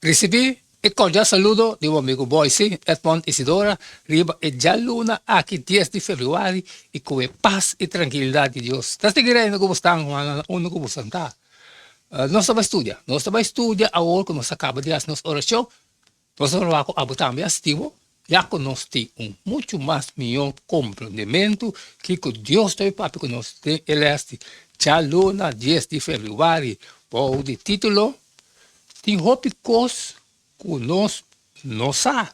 Risibí e kordial saludo di bo amigu Boyce Edmond Isidora riba e djaluna aki dies di febrüari i ku e pas i trankilidat di Dios ta sigui reina ku bo stan na unda ku bo stan ta. Nos ta bai studia, nos ta bai studia awor ku nos a kaba di hasi nos orashon. Nos ta proba ku abo tambe a stibo, ya ku nos tin un muchu mas mihó komprendementu kiko Dios ta papia ku nos den e lès di djaluna dies di febrüari bou di título, Tin hopi kos ku nos no sa.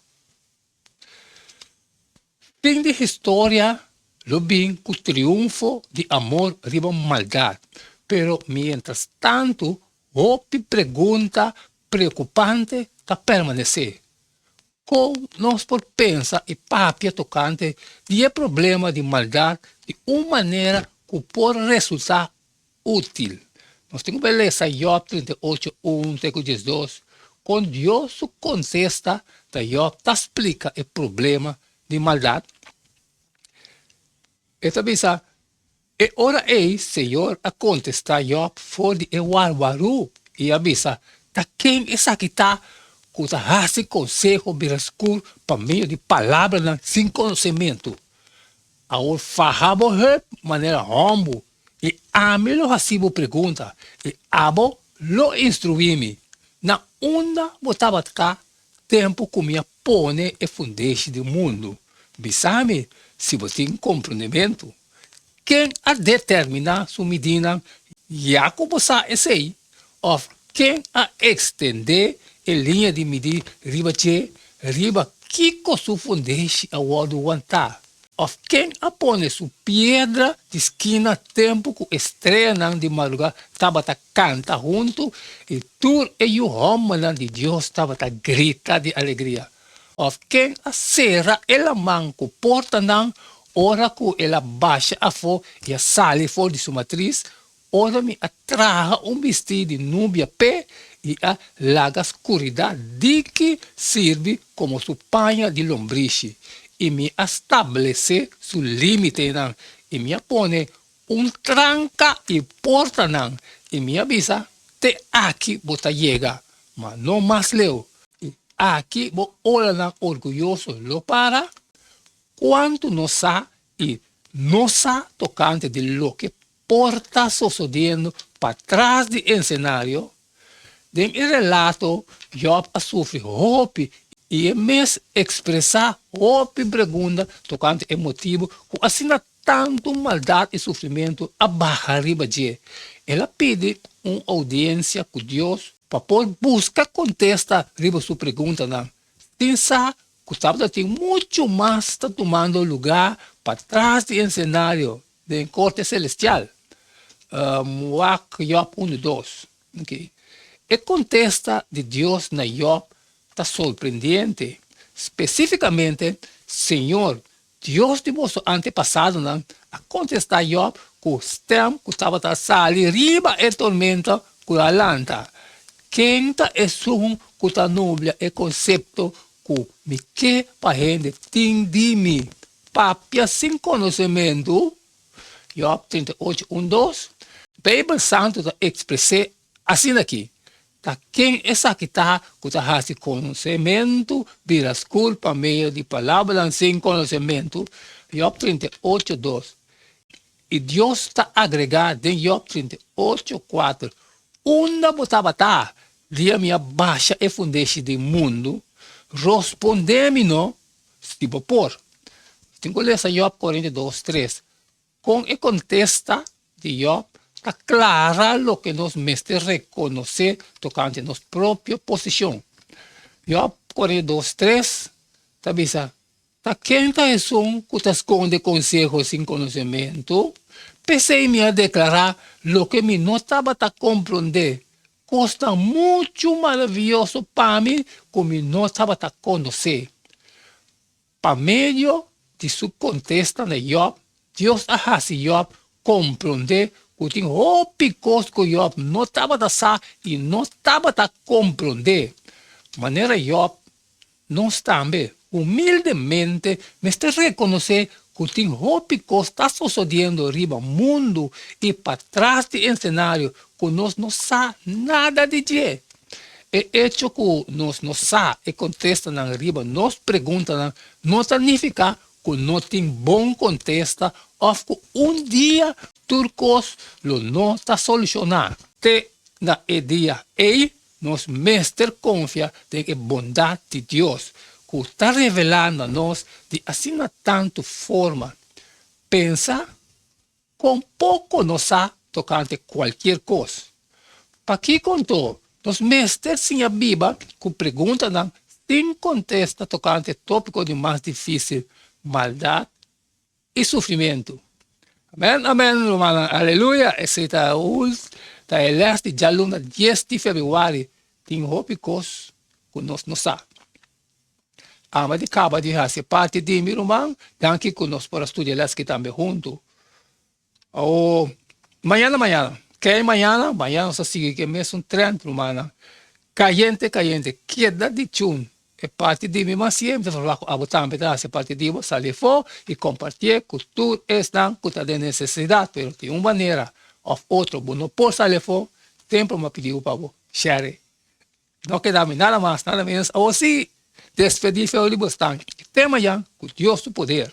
Fin di historia lo bin ku triunfo di amor riba maldat, pero mientras tantu hopi pregunta preokupante ta permanesé. Kon nos por pensa i papia tokante di e problema di maldat di un manera ku por resultá útil. Nos tin ku bai lesa Yòb 38, un te ku 12, kon Dios su kontesta ta Yòb ta splika e problema di maldat. E ta bisa, E ora ei Señor a kontestá Yòb for di e warwarú i a bisa, Ta ken esaki ta ku ta hasi konseho bira skur pa medio di palabranan sin konosementu? Awor faha bo heup manera hòmbu I ami lo hasi bo pregunta, i abo lo instruí mi. Na unda bo tabata tempu ku mi a pone e fundeshi di mundu? Bisa mi si bo tin komprendementu. Ken a determiná su midinan ya ku bo sa esei? Òf ken a ekstendé e liña di midí riba dje, riba kiko su fundeshi a wòrdu wantá? Òf ken a pone su piedra di skina tempu ku e streanan di madrugá tabata kanta huntu i tur e yu hòmbernan di Dios tabata grita di alegria? Òf ken a sera e laman ku portanan ora ku el a basha afó i a sali for di su matris? Ora mi a traha un bistí di nubia p'e i a laga skuridat diki sirbi komo su paña di lombrishi, i mi a stablesé su límitenan, i mi a pone un tranka i portanan, i mi a bisa, Te aki bo ta yega, ma no mas leu, i aki bo olanan orguyoso lo para? Kuantu nos sa i no sa tokante di loke por ta sosodiendo patras di ensenario? Den e relato Jòb a sufri hopi i e mes ekspresá hopi pregunta tokante e motibu ku asina tantu maldat i sufrimentu a baha riba dje. El a pidi un oudiensia ku Dios pa por buska kontesta riba su preguntanan. Sin sa ku tabata tin muchu mas ta tumando lugá patras di ensenario den korte selestial. Wak Yòb unu dos. E kontesta di Dios na Yòb ta sorprendiente. Spesífikamente, Señor, Dios di boso antepasadonan, a kontestá Yòb ku stèm ku tabata sali riba e tormenta ku a lanta. Ken ta esun ku ta nublia e konsepto ku mi ke pa hende tin di mi? Papia sin konosementu, Yòb 38, un, dos. Beibel Santu ta ekspres'é asin'akí, Ta ken esaki ta ku ta hasi konosementu bira skur pa medio di palabranan sin konosementu? Yòb 38, dos. I Dios ta agregá den Yòb 38, kuater, Unda bo tabata dia mi a basha e fundeshi di mundu? Rospondé mi no, Si bo por. Tin ku lesa Yòb 42, tres. Kon e kontesta di Yòb ta klara loke nos mester rekonosé tokante nos propio posishon. Yòb 42, tres ta bisa, Ta ken ta esun ku ta skonde konseho sin konosementu? P'esei mi a deklará loke mi no tabata komprondé, Kosnan muchu maravioso pa mi ku mi no tabata konosé. Pa medio di su kontesta na Yòb, Dios a hasi Yòb komprondé ku tin hopi kos ku Yòb no tabata sa i no tabata komprondé. Manera Yòb, nos tambe humildemente mester rekonosé ku tin hopi kos ta sosodiendo riba mundu i patras di ensenario ku nos no sa nada di dje. E echo ku nos no sa e kontestanan riba nos preguntanan no ta nifiká ku no tin bon kontesta òf ku un dia tur kos lo no ta solushoná. Te na e dia ei, nos mester konfia den e bondat di Dios ku ta revelá na nos di asina tantu forma. Pensa Kon poko nos sa tokante kualkier kos. Pakiko anto nos mester siña biba ku preguntanan sin kontesta tokante tópiko di mas difísil, maldat i sufrimentu? Amèn, amèn, rumannan, aleluya! Esei ta ta e lès di djaluna dies di febrüari. Tin hopi kos ku nos no sa. Ama di kaba di hasi parti di mi ruman, danki ku nos por a studia les aki tambe huntu. Awor, mañana mañana, kei mañana, mañana nos ta sigui ku e mesun trend rumannan. Kayente kayente, keda di chun e parti di mi mas siempre ta verwagt ku abo tambe ta hasi parti di bo, sali afó i kompartié ku tur esnan ku ta den nesesidat, pero di un manera òf otro bo no por sali afó, semper mi a pidi bo pa bo share. No keda mi nada mas, nada menos. Awor sí, despedí feo di bo stan. Te mañan, ku Dios su poder.